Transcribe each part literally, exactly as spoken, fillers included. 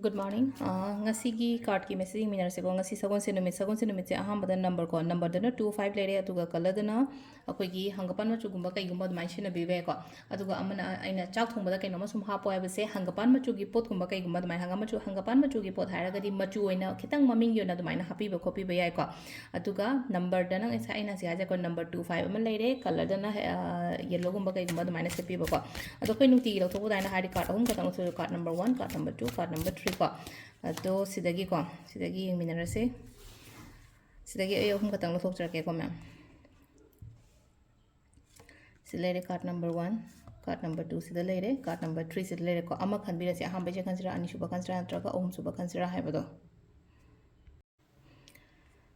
Good morning. ꯑꯥ, ꯉꯁꯤꯒꯤ cardꯀꯤ message ꯌꯦꯡꯃꯤꯟꯅꯔꯁꯦꯀꯣ꯫ ꯉꯁꯤ ꯁꯒꯣꯜꯁꯦꯟ ꯅꯨꯃꯤꯠ, ꯁꯒꯣꯜꯁꯦꯟ ꯅꯨꯃꯤꯠꯁꯦ ꯑꯍꯥꯟꯕꯗ number ꯀꯣ, numberꯗꯅ two five ꯂꯩꯔꯦ, ꯑꯗꯨꯒ colorꯗꯅ ꯑꯩꯈꯣꯏꯒꯤ ꯍꯪꯒꯄꯥꯟ ꯃꯆꯨꯒꯨꯝꯕ ꯀꯩꯒꯨꯝꯕ ꯑꯗꯨꯃꯥꯏꯅ ꯁꯤꯖꯤꯟꯅꯕꯤꯕ ꯌꯥꯏꯀꯣ꯫ ꯑꯗꯨꯒ ꯑꯃꯅ ꯑꯩꯅ ꯆꯥꯛ ꯊꯣꯡꯕꯗ ꯀꯩꯅꯣꯝꯃ ꯁꯨꯝ ꯍꯥꯞꯄꯣ ꯍꯥꯏꯕꯁꯦ, ꯍꯪꯒꯄꯥꯟ ꯃꯆꯨꯒꯤ ꯄꯣꯠꯀꯨꯝꯕ ꯀꯩꯒꯨꯝꯕ ꯑꯗꯨꯃꯥꯏꯅ, ꯍꯪꯒꯥꯝ ꯃꯆꯨ, ꯍꯪꯒꯄꯥꯟ ꯃꯆꯨꯒꯤ ꯄꯣꯠ ꯍꯥꯏꯔꯒꯗꯤ ꯃꯆꯨ ꯑꯣꯏꯅ ꯈꯤꯇꯪ ꯃꯃꯤꯡꯒꯤ ꯑꯣꯏꯅ ꯑꯗꯨꯃꯥꯏꯅ ꯍꯥꯞꯄꯤꯕ ꯈꯣꯠꯄꯤꯕ ꯌꯥꯏꯀꯣ꯫ ꯑꯗꯨꯒ numberꯗꯅ ꯉꯁꯥꯏ ꯑꯩꯅ ꯍꯧꯖꯤꯛ ꯍꯥꯏꯖꯀꯣ, number two five ꯑꯃ ꯂꯩꯔꯦ, colorꯗꯅ, ꯑ, yellowꯒꯨꯝꯕ ꯀꯩꯒꯨꯝꯕ ꯑꯗꯨꯃꯥꯏꯅ ꯁꯦꯠꯄꯤꯕꯀꯣ꯫ ꯑꯗꯣ ꯑꯩꯈꯣꯏ ꯅꯨꯡꯇꯤꯒꯤ ꯂꯧꯊꯣꯛꯄ ꯑꯗꯨꯃꯥꯏꯅ ꯍꯥꯏꯔꯗꯤ card ꯑꯍꯨꯝ ꯈꯛꯇꯪ ꯂꯧꯊꯣꯛꯑꯦ, card number one, card number two, card number three ꯀꯣ꯫ ꯑꯗꯣ ꯁꯤꯗꯒꯤꯀꯣ, ꯁꯤꯗꯒꯤ ꯌꯦꯡꯃꯤꯟꯅꯔꯁꯦ꯫ ꯁꯤꯗꯒꯤ ꯑꯩ ꯑꯍꯨꯝ ꯈꯛꯇꯪ ꯂꯧꯊꯣꯛꯆꯔꯛꯀꯦꯀꯣ, ꯃꯌꯥꯝ꯫ ꯁꯤ ꯂꯩꯔꯦ card number one, card number two ꯁꯤꯗ ꯂꯩꯔꯦ, card number three ꯁꯤꯗ ꯂꯩꯔꯦꯀꯣ꯫ ꯑꯃ ꯈꯟꯕꯤꯔꯁꯦ, ꯑꯍꯥꯟꯕꯩꯁꯦ ꯈꯟꯁꯤꯔꯥ, ꯑꯅꯤꯁꯨꯕ ꯈꯟꯁꯤꯔꯥ, ꯅꯠꯇ꯭ꯔꯒ ꯑꯍꯨꯝꯁꯨꯕ ꯈꯟꯁꯤꯔꯥ ꯍꯥꯏꯕꯗꯣ꯫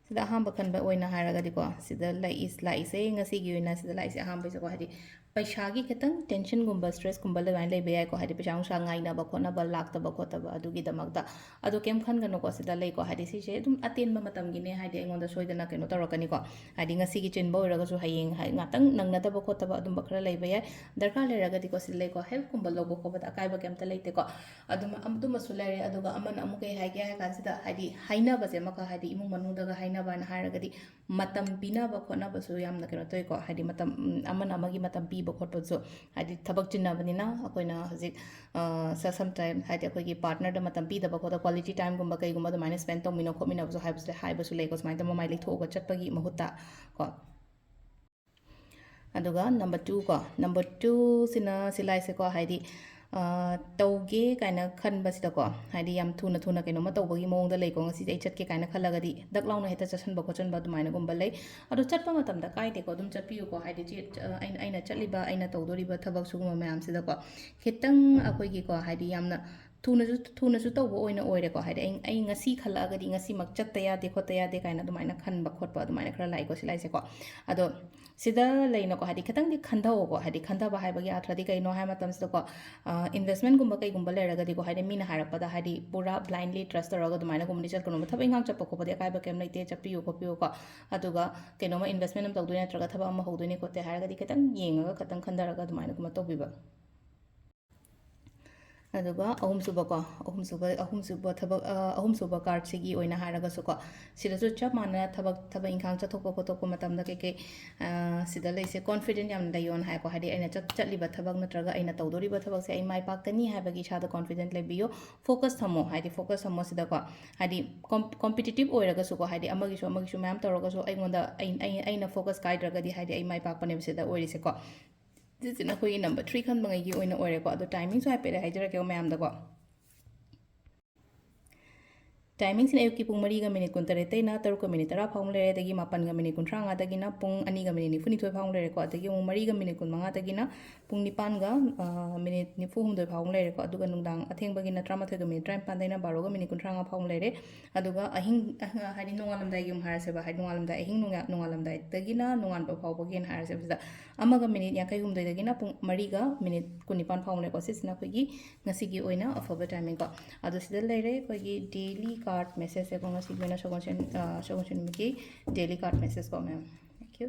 ꯁꯤꯗ ꯑꯍꯥꯟꯕ ꯈꯟꯕ ꯑꯣꯏꯅ ꯍꯥꯏꯔꯒꯗꯤꯀꯣ, ꯁꯤꯗ ꯂꯥꯛꯏ-, ꯂꯥꯛꯏꯁꯦ, ꯉꯁꯤꯒꯤ ꯑꯣꯏꯅ ꯁꯤꯗ ꯂꯥꯛꯏꯁꯦ ꯑꯍꯥꯟꯕꯩꯁꯦꯀꯣ, ꯍꯥꯏꯗꯤ ꯄꯩꯁꯥꯒꯤ ꯈꯤꯇꯪ tensionꯒꯨꯝꯕ, stressꯀꯨꯝꯕ ꯑꯗꯨꯃꯥꯏꯅ ꯂꯩꯕ ꯌꯥꯏꯀꯣ, ꯍꯥꯏꯗꯤ ꯄꯩꯁꯥ ꯅꯨꯡꯁꯥ ꯉꯥꯏꯅꯕ ꯈꯣꯠꯅꯕ, ꯂꯥꯛꯇꯕ ꯈꯣꯠꯇꯕ ꯑꯗꯨꯒꯤꯗꯃꯛꯇ꯫ ꯑꯗꯣ ꯀꯩꯝ ꯈꯟꯒꯅꯨꯀꯣ, ꯁꯤꯗ ꯂꯩꯀꯣ, ꯍꯥꯏꯗꯤ ꯁꯤꯁꯦ ꯑꯗꯨꯝ ꯑꯇꯦꯟꯕ ꯃꯇꯝꯒꯤꯅꯦ, ꯍꯥꯏꯗꯤ ꯑꯩꯉꯣꯟꯗ ꯁꯣꯏꯗꯅ ꯀꯩꯅꯣ ꯇꯧꯔꯛꯀꯅꯤꯀꯣ, ꯍꯥꯏꯗꯤ ꯉꯁꯤꯒꯤ ꯆꯤꯟꯕ ꯑꯣꯏꯔꯒꯁꯨ ꯍꯌꯦꯡ ꯍꯥꯏ-, ꯉꯥꯛꯇꯪ ꯅꯪꯅꯗꯕ ꯈꯣꯠꯇꯕ ꯑꯗꯨꯝꯕ ꯈꯔ ꯂꯩꯕ ꯌꯥꯏ꯫ ꯗꯔꯀꯥꯔ ꯂꯩꯔꯒꯗꯤꯀꯣ, ꯁꯤꯗ ꯂꯩꯀꯣ, healthꯀꯨꯝꯕ ꯂꯧꯕ ꯈꯣꯠꯄꯗ ꯑꯀꯥꯏꯕ ꯀꯩꯝꯇ ꯂꯩꯇꯦꯀꯣ꯫ ꯑꯗꯨꯝ, ꯑꯗꯨꯃꯁꯨ ꯂꯩꯔꯦ꯫ ꯑꯗꯨꯒ ꯑꯃꯅ ꯑꯃꯨꯛ ꯀꯩ ꯍꯥꯏꯒꯦ ꯍꯥꯏ ꯀꯥꯟꯁꯤꯗ, ꯍꯥꯏꯗꯤ ꯍꯥꯏꯅꯕꯁꯦ ꯑꯃꯈꯛ, ꯍꯥꯏꯗꯤ ꯏꯃꯨꯡ ꯃꯅꯨꯡꯗꯒ ꯍꯥꯏꯅꯕꯅ ꯍꯥꯏꯔꯒꯗꯤ ꯃꯇꯝ ꯄꯤꯅꯕ ꯈꯣꯠꯅꯕꯁꯨ ꯌꯥꯝꯅ ꯀꯩꯅꯣ ꯇꯧꯋꯤꯀꯣ, ꯍꯥꯏꯗꯤ ꯃꯇꯝ, ꯎꯝ, ꯑꯃꯅ ꯑꯃꯒꯤ ꯃꯇꯝ ꯄꯤꯕ ꯈꯣꯠꯄꯁꯨ, ꯍꯥꯏꯗꯤ ꯊꯕꯛ ꯆꯤꯟꯅꯕꯅꯤꯅ ꯑꯩꯈꯣꯏꯅ ꯍꯧꯖꯤꯛ, ꯑ, ꯁ-, sometime ꯍꯥꯏꯗꯤ ꯑꯩꯈꯣꯏꯒꯤ partnerꯗ ꯃꯇꯝ ꯄꯤꯗꯕ ꯈꯣꯠꯇꯕ, quality timeꯒꯨꯝꯕ ꯀꯩꯒꯨꯝꯕ ꯑꯗꯨꯃꯥꯏꯅ spend ꯇꯧꯃꯤꯟꯅꯧ ꯈꯣꯠꯃꯤꯟꯅꯕꯁꯨ ꯍꯥꯏꯕꯁꯨ, ꯍꯥꯏꯕꯁꯨ ꯂꯩꯀꯣ, ꯁꯨꯃꯥꯏꯅ ꯇꯧꯕ ꯃꯃꯥꯏ ꯂꯩꯊꯣꯛꯑꯒ ꯆꯠꯄꯒꯤ ꯃꯍꯨꯠꯇ ꯀꯣ꯫ ꯑꯗꯨꯒ number two ꯀꯣ, number twoꯁꯤꯅ ꯁꯤ ꯂꯥꯛꯏꯁꯦꯀꯣ, ꯍꯥꯏꯗꯤ, ꯑ, ꯇꯧꯒꯦ ꯀꯥꯏꯅ ꯈꯟꯕꯁꯤꯗꯀꯣ, ꯍꯥꯏꯗꯤ ꯌꯥꯝ ꯊꯨꯅ ꯊꯨꯅ ꯀꯩꯅꯣꯝꯃ ꯇꯧꯕꯒꯤ ꯃꯑꯣꯡꯗ ꯂꯩꯀꯣ, ꯉꯁꯤꯗꯤ ꯑꯩ ꯆꯠꯀꯦ ꯀꯥꯏꯅ ꯈꯜꯂꯒꯗꯤ ꯗꯛ ꯂꯥꯎꯅ ꯍꯦꯛꯇ ꯆꯠꯁꯟꯕ ꯈꯣꯠꯆꯟꯕ ꯑꯗꯨꯃꯥꯏꯅꯒꯨꯝꯕ ꯂꯩ꯫ ꯑꯗꯣ ꯆꯠꯄ ꯃꯇꯝꯗ ꯀꯥꯏꯗꯦꯀꯣ, ꯑꯗꯨꯝ ꯆꯠꯄꯤꯌꯨꯀꯣ, ꯍꯥꯏꯗꯤ ꯆꯦ-, ꯑ, ꯑꯩꯅ, ꯑꯩꯅ ꯆꯠꯂꯤꯕ, ꯑꯩꯅ ꯇꯧꯗꯣꯔꯤꯕ ꯊꯕꯛ ꯁꯤꯒꯨꯝꯕ ꯃꯌꯥꯝꯁꯤꯗꯀꯣ, ꯈꯤꯇꯪ ꯑꯩꯈꯣꯏꯒꯤꯀꯣ, ꯍꯥꯏꯗꯤ ꯌꯥꯝꯅ ꯊꯨꯅꯁꯨ, ꯊꯨꯅꯁꯨ ꯇꯧꯕ ꯑꯣꯏꯅ ꯑꯣꯏꯔꯦꯀꯣ, ꯍꯥꯏꯗꯤ ꯑꯩ, ꯑꯩ ꯉꯁꯤ ꯈꯜꯂꯛꯑꯒꯗꯤ ꯉꯁꯤꯃꯛ ꯆꯠꯇ ꯌꯥꯗꯦ ꯈꯣꯠꯇ ꯌꯥꯗꯦ ꯀꯥꯏꯅ ꯑꯗꯨꯃꯥꯏꯅ ꯈꯟꯕ ꯈꯣꯠꯄ ꯑꯗꯨꯃꯥꯏꯅ ꯈꯔ ꯂꯥꯛꯏꯀꯣ ꯁꯤ ꯂꯥꯏꯁꯦꯀꯣ꯫ ꯑꯗꯣ ꯁꯤꯗ ꯂꯩꯅꯀꯣ, ꯍꯥꯏꯗꯤ ꯈꯤꯇꯪꯗꯤ ꯈꯟꯊꯧꯀꯣ, ꯍꯥꯏꯗꯤ ꯈꯟꯊꯕ ꯍꯥꯏꯕꯒꯤ ꯑꯥꯔꯊꯗꯤ ꯀꯩꯅꯣ ꯍꯥꯏ ꯃꯇꯝꯁꯤꯗꯀꯣ, ꯑ, investmentꯒꯨꯝꯕ ꯀꯩꯒꯨꯝꯕ ꯂꯩꯔꯒꯗꯤꯀꯣ, ꯍꯥꯏꯗꯤ ꯃꯤꯅ ꯍꯥꯏꯔꯛꯄꯗ ꯍꯥꯏꯗꯤ ꯄꯨꯔꯥ blindly trust ꯇꯧꯔꯒ ꯑꯗꯨꯃꯥꯏꯅꯒꯨꯝꯕꯗꯤ ꯆꯠꯀꯅꯨꯕ꯫ ꯊꯕꯛ ꯏꯪꯈꯥꯡ ꯆꯠꯄ ꯈꯣꯠꯄꯗꯤ ꯑꯀꯥꯏꯕ ꯀꯩꯝ ꯂꯩꯇꯦ, ꯆꯠꯄꯤꯌꯨ ꯈꯣꯠꯄꯤꯌꯨꯀꯣ꯫ ꯑꯗꯨꯒ ꯀꯩꯅꯣꯝꯃ investment ꯑꯃ ꯇꯧꯗꯣꯏ ꯅꯠꯇ꯭ꯔꯒ ꯊꯕꯛ ꯑꯃ ꯍꯧꯗꯣꯏꯅꯦ ꯈꯣꯠꯇꯦ ꯍꯥꯏꯔꯒꯗꯤ ꯈꯤꯇꯪ ꯌꯦꯡꯉꯒ ꯈꯤꯇꯪ ꯈꯟꯊꯔꯒ ꯑꯗꯨꯃꯥꯏꯅꯒꯨꯝꯕ ꯇꯧꯕꯤꯕ꯫ ꯑꯗꯨꯒ ꯑꯍꯨꯝꯁꯨꯕꯀꯣ, ꯑꯍꯨꯝꯁꯨꯕ, ꯑꯍꯨꯝꯁꯨꯕ ꯊꯕꯛ, ꯑ, ꯑꯍꯨꯝꯁꯨꯕ cardꯁꯤꯒꯤ ꯑꯣꯏꯅ ꯍꯥꯏꯔꯒꯁꯨꯀꯣ, ꯁꯤꯗꯁꯨ ꯆꯞ ꯃꯥꯟꯅꯅ ꯊꯕꯛ, ꯊꯕꯛ ꯏꯪꯈꯥꯡ ꯆꯠꯊꯣꯛꯄ ꯈꯣꯠꯇꯣꯛꯄ ꯃꯇꯝꯗ ꯀꯩꯀꯩ, ꯑ, ꯁꯤꯗ ꯂꯩꯁꯦ, confident ꯌꯥꯝꯅ ꯂꯩꯌꯣꯅ ꯍꯥꯏꯀꯣ꯫ ꯍꯥꯏꯗꯤ ꯑꯩꯅ ꯆꯠ-, ꯆꯠꯂꯤꯕ ꯊꯕꯛ ꯅꯠꯇ꯭ꯔꯒ ꯑꯩꯅ ꯇꯧꯗꯣꯔꯤꯕ ꯊꯕꯛꯁꯦ ꯑꯩ ꯃꯥꯏ ꯄꯥꯛꯀꯅꯤ ꯍꯥꯏꯕꯒꯤ ꯏꯁꯥꯗ confident ꯂꯩꯕꯤꯌꯣ꯫ Focus ꯊꯝꯃꯣ, ꯍꯥꯏꯗꯤ focus ꯊꯝꯃꯣ ꯁꯤꯗꯀꯣ꯫ ꯍꯥꯏꯗꯤ com-, competitive ꯑꯣꯏꯔꯒꯁꯨꯀꯣ, ꯍꯥꯏꯗꯤ ꯑꯃꯒꯤꯁꯨ ꯑꯃꯒꯤꯁꯨ ꯃꯌꯥꯝ ꯇꯧꯔꯒꯁꯨ ꯑꯩꯉꯣꯟꯗ, ꯑꯩ, ꯑꯩ, ꯑꯩꯅ focus ꯀꯥꯏꯗ꯭ꯔꯒꯗꯤ ꯍꯥꯏꯗꯤ ꯑꯩ ꯃꯥꯏ ꯄꯥꯛꯄꯅꯦꯕ ꯁꯤꯗ ꯑꯣꯏꯔꯤꯁꯦꯀꯣ꯫ ꯁꯤꯁꯤꯅ ꯑꯩꯈꯣꯏꯒꯤ number three ꯈꯟꯕꯉꯩꯒꯤ ꯑꯣꯏꯅ ꯑꯣꯏꯔꯦꯀꯣ꯫ ꯑꯗꯣ timingꯁꯨ ꯍꯥꯏꯐꯦꯠ ꯍꯥꯏꯖꯔꯛꯀꯦꯀꯣ ꯃꯌꯥꯝꯗꯀꯣ꯫ Timingꯁꯤꯅ ꯑꯌꯨꯛꯀꯤ ꯄꯨꯡ ꯃꯔꯤꯒ minute ꯀꯨꯟꯇꯔꯦꯠꯇꯩꯅ ꯇꯔꯨꯛꯀ minute ꯇꯔꯥ ꯐꯥꯎ ꯑꯃ ꯂꯩꯔꯦ, ꯑꯗꯒꯤ ꯃꯥꯄꯟꯒ minute ꯀꯨꯟꯊ꯭ꯔꯥ ꯃꯉꯥꯗꯒꯤꯅ ꯄꯨꯡ ꯑꯅꯤꯒ minute ꯅꯤꯐꯨꯅꯤꯊꯣꯏ ꯐꯥꯎ ꯑꯃ ꯂꯩꯔꯦꯀꯣ, ꯑꯗꯒꯤ ꯑꯃꯨꯛ ꯃꯔꯤꯒ minute ꯀꯨꯟꯃꯉꯥꯗꯒꯤꯅ ꯄꯨꯡ ꯅꯤꯄꯥꯟꯒ, ꯑ, minute ꯅꯤꯐꯨ ꯍꯨꯝꯗꯣꯏ ꯐꯥꯎ ꯑꯃ ꯂꯩꯔꯦꯀꯣ, ꯑꯗꯨꯒ ꯅꯨꯡꯗꯥꯡ ꯑꯊꯦꯡꯕꯒꯤꯅ ꯇꯔꯥꯃꯥꯊꯣꯏꯒ minute ꯇꯔꯥꯅꯤꯄꯥꯟꯗꯩꯅ ꯕꯥꯔꯣꯒ minute ꯀꯨꯟꯊ꯭ꯔꯥ ꯃꯉꯥ ꯐꯥꯎ ꯑꯃ ꯂꯩꯔꯦ꯫ ꯑꯗꯨꯒ ꯑꯍꯤꯡ, ꯑ, ꯍꯥꯏꯗꯤ ꯅꯣꯡꯉꯥꯜꯂꯝꯗꯥꯏꯒꯤ ꯑꯃꯨꯛ ꯍꯥꯏꯔꯁꯦꯕ, ꯍꯥꯏꯗꯤ ꯅꯣꯡꯉꯥꯜꯂꯝꯗꯥꯏ, ꯑꯍꯤꯡ ꯅꯣꯡꯌꯥ-, ꯅꯣꯡꯉꯥꯜꯂꯝꯗꯥꯏꯗꯒꯤꯅ ꯅꯣꯡꯉꯥꯟꯕ ꯐꯥꯎꯕꯒꯤꯅ ꯍꯥꯏꯔꯁꯦꯕ, ꯁꯤꯗ ꯑꯃꯒ minute ꯌꯥꯡꯈꯩ ꯍꯨꯝꯗꯣꯏꯗꯒꯤꯅ ꯄꯨꯡ ꯃꯔꯤꯒ minute ꯀꯨꯟꯅꯤꯄꯥꯟ ꯐꯥꯎ ꯑꯃ ꯂꯩꯔꯦꯀꯣ꯫ ꯁꯤꯁꯤꯅ ꯑꯩꯈꯣꯏꯒꯤ ꯉꯁꯤꯒꯤ ꯑꯣꯏꯅ ꯑꯐꯕ timing ꯀꯣ꯫ ꯑꯗꯣ ꯁꯤꯗ ꯂꯩꯔꯦ ꯑꯩꯈꯣꯏꯒꯤ daily card message ꯁꯦꯀꯣ, ꯉꯁꯤꯒꯤ ꯑꯣꯏꯅ ꯁꯒꯣꯜꯁꯦꯟ, ꯑ, ꯁꯒꯣꯜꯁꯦꯟ ꯅꯨꯃꯤꯠꯀꯤ daily card message ꯀꯣ ꯃꯌꯥꯝ꯫ Thank you꯫